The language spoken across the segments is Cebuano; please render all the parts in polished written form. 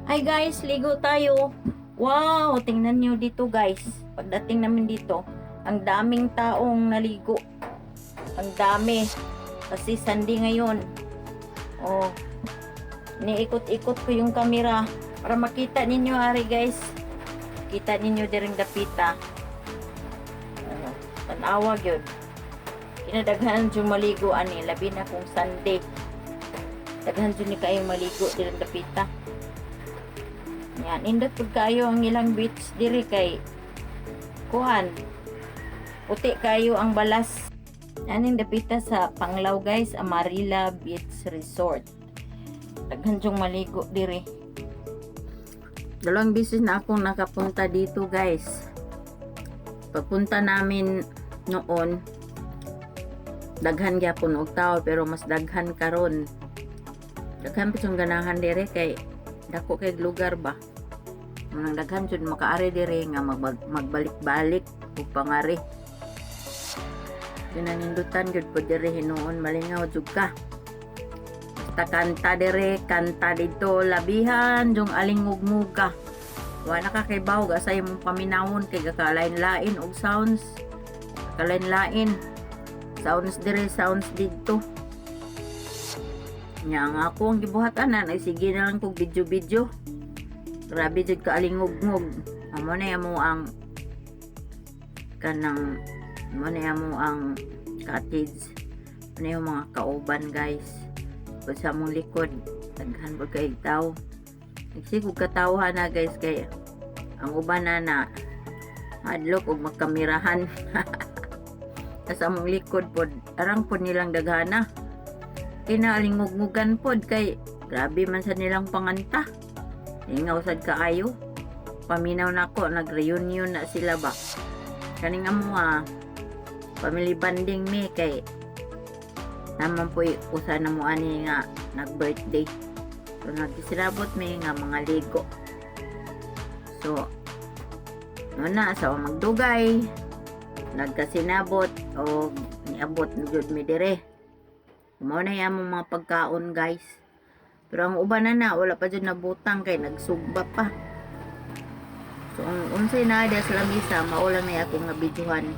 Hi guys, ligo tayo. Wow, tingnan nyo dito, guys. Pagdating namin dito, ang daming taong naligo. Ang dami. Kasi Sunday ngayon. Oh. Niikot-ikot ko yung camera para makita ninyo ari, guys. Kita ninyo diring dapita. Oh, tan-awa gyud. Kinadaghan jud maligo ani, labi na kung Sunday. Daghan jud ni kayo maligo diring dapita. Yan, indot pud kayo ang ilang beach diri kay kuan. Puti kayo ang balas. Aning dapita sa Panglao, guys, Amarilla Beach Resort. Daghan jung maligo diri. Dalawang beses na akong nakapunta dito, guys. Pagpunta namin noon, daghan gyapon og tao, pero mas daghan karon. Daghan pa jung ganahan diri kay dako kay lugar ba. Manang daghan jud makaari diri nga magbalik-balik ug pangari. Ginanindutan jud po diri hinuon, malingaw jud ka. Basta kanta dire, kanta dito, labihan jung alingugngug ka. Wa na ka kaybaw sa imong paminawon kay gakalain-lain og sounds. Kalain-lain. Sounds dire, sounds didto. Nya ang ako ang gibuhat ana, sige na lang kog video-video. Grabe jud ka alingugngug. Amo na mo ang kanang mo na mo ang cottage. Ano yung mga kauban, guys. Pag sa among likod, daghan pud kay tao. Nagsigog katawhan na, guys, kay ang uban na na hadlok og magkamerahan. Sa among likod pod, arang pod nilang daghana. Kinalingugmugan pod kay grabe man sa nilang panganta. Ingaw sad kaayo. Paminaw nako, nag-reunion na sila ba. Kaning amo ah, family bonding mi kay naman po usa na mo ani nga nag-birthday. So nagsilabot mi nga mga ligo. So na sa magdugay nagkasinabot o niabot na jud mi dire. Mao na among mga pagkaon, guys. Pero ang uban na na wala pa jud nabutang kay nagsugba pa. So ang unsay naa diya sa lamisa, mao lang na akong nga videohan.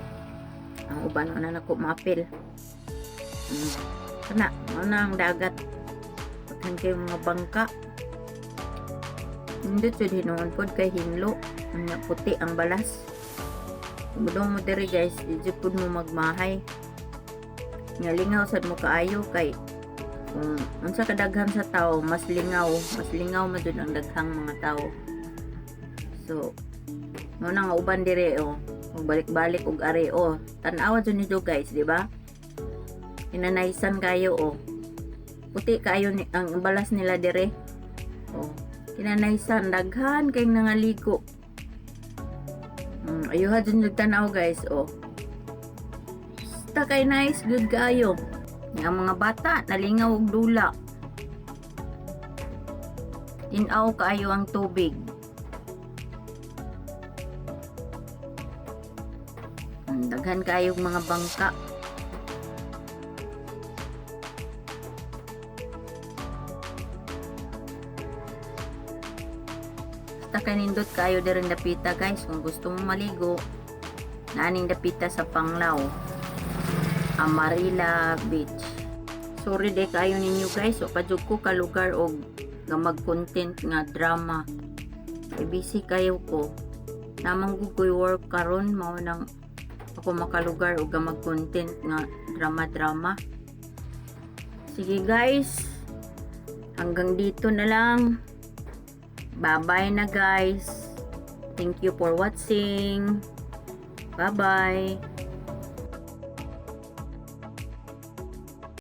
Ang uban wala na ko maapil. Kana, mao na ang dagat. Daghan kay mga bangka. Hindi jud hinuon pod kay hinlo. Nya puti ang balas. Kumudong mo diri, guys, di jud pud mo magmahay. Nga lingaw sad mo kaayo kay kung unsa kadaghan sa tao, mas lingaw man jud ang daghang mga tao. So, mo na nga uban dire oh, magbalik-balik og ari oh. Tan-awa jud nito, guys, di ba? Inanaysan kayo oh. Puti kayo ni, ang balas nila dire. Oh, kinanaysan, daghan kay nangaligo. Ayuha jud nyo tanaw, guys, oh. Basta kay nice good kaayo. Nga mga bata nalingaw og dula. Tinaw kaayo ang tubig. Daghan kaayong mga bangka. Basta kanindot kayo diring dapita, guys, kung gusto mo maligo, naaning dapita sa Panglao, Amarilla Beach. Sorry de kayo ninyo, guys, so pa jud ko kalugar og nga mag-content nga drama. Kay busy kayo ko. Namang gud ko'y work karon, mao nang ako makalugar og nga mag-content nga drama-drama. Sige guys, hanggang dito na lang. Bye-bye na, guys. Thank you for watching. Bye-bye.